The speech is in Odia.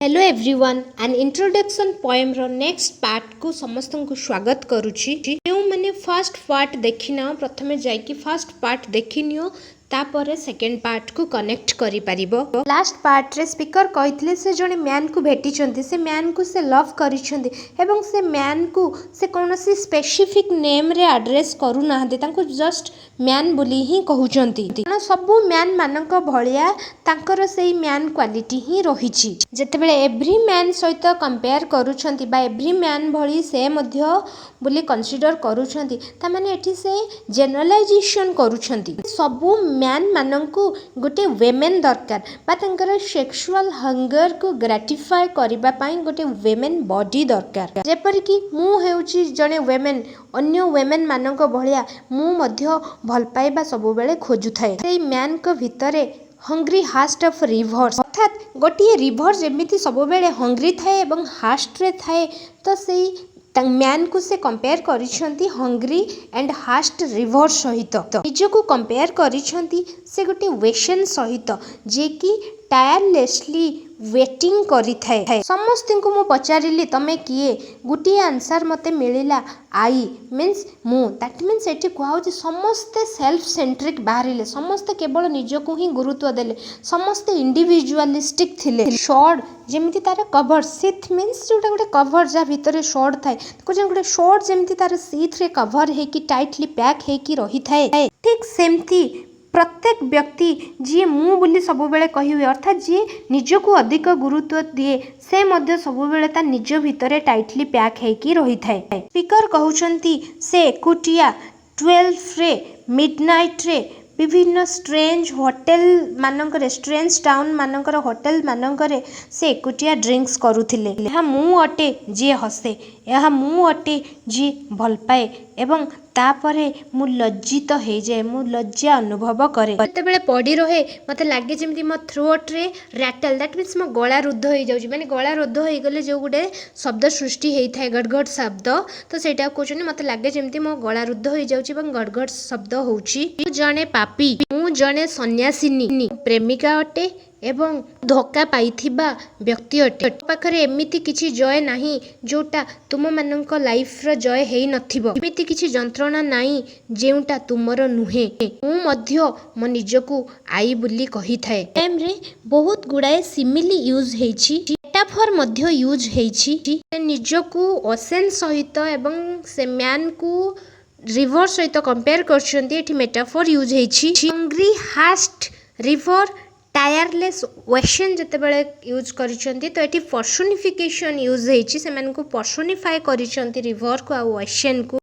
ହ୍ୟାଲୋ ଏଭ୍ରିୱାନ୍, ଆନ୍ ଇଣ୍ଟ୍ରୋଡକ୍ସନ୍ ପଏମ୍ର ନେକ୍ସଟ ପାର୍ଟକୁ ସମସ୍ତଙ୍କୁ ସ୍ୱାଗତ କରୁଛି। ଯେଉଁମାନେ ଫାର୍ଷ୍ଟ ପାର୍ଟ ଦେଖିନାହ, ପ୍ରଥମେ ଯାଇକି ଫାର୍ଷ୍ଟ ପାର୍ଟ ଦେଖିନିଅ, ତାପରେ ସେକେଣ୍ଡ ପାର୍ଟକୁ କନେକ୍ଟ କରିପାରିବ। ଲାଷ୍ଟ ପାର୍ଟରେ ସ୍ପିକର କହିଥିଲେ, ସେ ଜଣେ ମ୍ୟାନ୍କୁ ଭେଟିଛନ୍ତି, ସେ ମ୍ୟାନ୍କୁ ସେ ଲଭ୍ କରିଛନ୍ତି ଏବଂ ସେ ମ୍ୟାନ୍କୁ ସେ କୌଣସି ସ୍ପେସିଫିକ୍ ନେମ୍ରେ ଆଡ୍ରେସ୍ କରୁନାହାନ୍ତି, ତାଙ୍କୁ ଜଷ୍ଟ ମ୍ୟାନ୍ ବୋଲି ହିଁ କହୁଛନ୍ତି। କାରଣ ସବୁ ମ୍ୟାନ୍ ମାନଙ୍କ ଭଳିଆ ତାଙ୍କର ସେଇ ମ୍ୟାନ୍ କ୍ୱାଲିଟି ହିଁ ରହିଛି। ଯେତେବେଳେ ଏଭ୍ରି ମ୍ୟାନ୍ ସହିତ କମ୍ପେୟାର କରୁଛନ୍ତି ବା ଏଭ୍ରି ମ୍ୟାନ୍ ଭଳି ସେ ମଧ୍ୟ ବୋଲି କନସିଡର କରୁଛନ୍ତି, ତାମାନେ ଏଠି ସେ ଜେନେରାଲାଇଜେସନ୍ କରୁଛନ୍ତି। ସବୁ ମ୍ୟାନ୍ ମାନଙ୍କୁ ଗୋଟେ ୱେମେନ୍ ଦରକାର ବା ତାଙ୍କର ସେକ୍ସୁଆଲ ହଙ୍ଗରକୁ ଗ୍ରାଟିଫାଏ କରିବା ପାଇଁ ଗୋଟେ ୱେମେନ୍ ବଡି ଦରକାର। ଯେପରିକି ମୁଁ ହେଉଛି ଜଣେ ୱେମେନ୍, ଅନ୍ୟ ୱେମେନ୍ ମାନଙ୍କ ଭଳିଆ ମୁଁ ମଧ୍ୟ ଭଲ ପାଇବା ସବୁବେଳେ ଖୋଜୁଥାଏ। ସେଇ ମ୍ୟାନ୍ଙ୍କ ଭିତରେ ହଙ୍ଗରି ଥାର୍ଷ୍ଟ ଅଫ୍ ରିଭର୍ସ, ଅର୍ଥାତ୍ ଗୋଟିଏ ରିଭର ଯେମିତି ସବୁବେଳେ ହଙ୍ଗରି ଥାଏ ଏବଂ ଥାର୍ଷ୍ଟରେ ଥାଏ, ତ ସେଇ ମ୍ୟାନ୍କୁ ସେ କମ୍ପେୟାର କରିଛନ୍ତି ହଙ୍ଗରି ଆଣ୍ଡ ଥାର୍ଷ୍ଟ ରିଭର ସହିତ। ନିଜକୁ କମ୍ପେୟାର କରିଛନ୍ତି ସେ ଗୋଟେ ଓସେନ୍ ସହିତ, ଯିଏକି ଟାୟାରଲେସଲି ୱେଟିଂ କରିଥାଏ। ସମସ୍ତଙ୍କୁ ମୁଁ ପଚାରିଲି, "ତମେ କିଏ?" ଗୋଟିଏ ଆନ୍ସର ମୋତେ ମିଳିଲା, "I", means ମୁଁ। That means ଏଠି କୁହାହେଉଛି, ସମସ୍ତେ ସେଲ୍ଫ ସେଣ୍ଟ୍ରିକ୍ ବାହାରିଲେ, ସମସ୍ତେ କେବଳ ନିଜକୁ ହିଁ ଗୁରୁତ୍ୱ ଦେଲେ, ସମସ୍ତେ ଇଣ୍ଡିଭିଜୁଆଲିଷ୍ଟିକ୍ ଥିଲେ। ସର୍ଡ଼ ଯେମିତି ତାର କଭର, ସିଥ୍ ମିନ୍ସ ଯେଉଁଟା ଗୋଟେ କଭର, ଯାହା ଭିତରେ ସର୍ଡ଼ ଥାଏ, କହୁଛନ୍ତି ଗୋଟେ ସର୍ଡ଼ ଯେମିତି ତାର ସିଥ୍ରେ କଭର ହେଇକି ଟାଇଟଲି ପ୍ୟାକ୍ ହେଇକି ରହିଥାଏ, ଠିକ୍ ସେମିତି ପ୍ରତ୍ୟେକ ବ୍ୟକ୍ତି ଯିଏ ମୁଁ ବୋଲି ସବୁବେଳେ କହି ହୁଏ, ଅର୍ଥାତ୍ ଯିଏ ନିଜକୁ ଅଧିକ ଗୁରୁତ୍ୱ ଦିଏ, ସେ ମଧ୍ୟ ସବୁବେଳେ ତା ନିଜ ଭିତରେ ଟାଇଟଲି ପ୍ୟାକ୍ ହେଇକି ରହିଥାଏ। ସ୍ପିକର କହୁଛନ୍ତି, ସେ ଏକୁଟିଆ 12ରେ ମିଡ୍ ନାଇଟ୍ରେ ବିଭିନ୍ନ ଷ୍ଟ୍ରେଞ୍ଜ ହୋଟେଲ ମାନଙ୍କରେ, ଷ୍ଟ୍ରେଞ୍ଜ ଟାଉନ୍ ମାନଙ୍କର ହୋଟେଲ ମାନଙ୍କରେ ସେ ଏକୁଟିଆ ଡ୍ରିଙ୍କସ୍ କରୁଥିଲେ। ଏହା ମୁଁ ଅଟେ ଯିଏ ହସେ, ଏହା ମୁଁ ଅଟେ ଯିଏ ଭଲ ପାଏ ଏବଂ ତାପରେ ମୁଁ ଲଜ୍ଜିତ ହେଇଯାଏ, ମୁଁ ଲଜ୍ଜା ଅନୁଭବ କରେ। ଯେତେବେଳେ ପଡ଼ି ରହେ, ମୋତେ ଲାଗେ ଯେମିତି ମୋ ଥ୍ରୋଟ୍ରେ ରାଟଲ୍, that means ମୋ ଗଳା ରୁଦ୍ଧ ହେଇଯାଉଛି। ମାନେ ଗଳା ରୁଦ୍ଧ ହେଇଗଲେ ଯେଉଁ ଗୋଟେ ଶବ୍ଦ ସୃଷ୍ଟି ହେଇଥାଏ, ଗଡ଼ଗଡ଼ ଶବ୍ଦ, ତ ସେଇଟାକୁ କହୁଛନ୍ତି, ମୋତେ ଲାଗେ ଯେମିତି ମୋ ଗଳା ରୁଦ୍ଧ ହେଇଯାଉଛି ଏବଂ ଗଡ଼ଗଡ଼ ଶବ୍ଦ ହେଉଛି। ମୁଁ ଜଣେ ପାପୀ, ମୁଁ ଜଣେ ସନ୍ନ୍ୟାସିନୀ, ପ୍ରେମିକା ଅଟେ ଏବଂ ଧୋକା ପାଇଥିବା ବ୍ୟକ୍ତି ଅଟେ। ମୋ ପାଖରେ ଏମିତି କିଛି ଜୟ ନାହିଁ ଯେଉଁଟା ତୁମମାନଙ୍କ ଲାଇଫର ଜୟ ହେଇନଥିବ। ଏମିତି କିଛି ଯନ୍ତ୍ରଣା ନାହିଁ ଯେଉଁଟା ତୁମର ନୁହେଁ। ମୁଁ ମଧ୍ୟ ମୋ ନିଜକୁ I ବୋଲି କହିଥାଏ। ପୋଏମ୍ରେ ବହୁତ ଗୁଡ଼ାଏ ସିମିଲି ୟୁଜ୍ ହେଇଛି, ମେଟାଫର ମଧ୍ୟ ୟୁଜ୍ ହେଇଛି। ସେ ନିଜକୁ ଓସେନ୍ ସହିତ ଏବଂ ସେ ମ୍ୟାନ୍କୁ ରିଭର ସହିତ କମ୍ପେୟାର କରିଛନ୍ତି। ଏଠି ମେଟାଫର ୟୁଜ୍ ହେଇଛି। ହଙ୍ଗରି ଥାର୍ଷ୍ଟ ରିଭର, ଟାୟାରଲେସ୍ ଓସେନ୍ ଯେତେବେଳେ ୟୁଜ୍ କରିଛନ୍ତି, ତ ଏଠି ପର୍ସୋନିଫିକେସନ୍ ୟୁଜ୍ ହେଇଛି। ସେମାନଙ୍କୁ ପର୍ସୋନିଫାଏ କରିଛନ୍ତି ରିଭରକୁ ଆଉ ଓସେନ୍କୁ।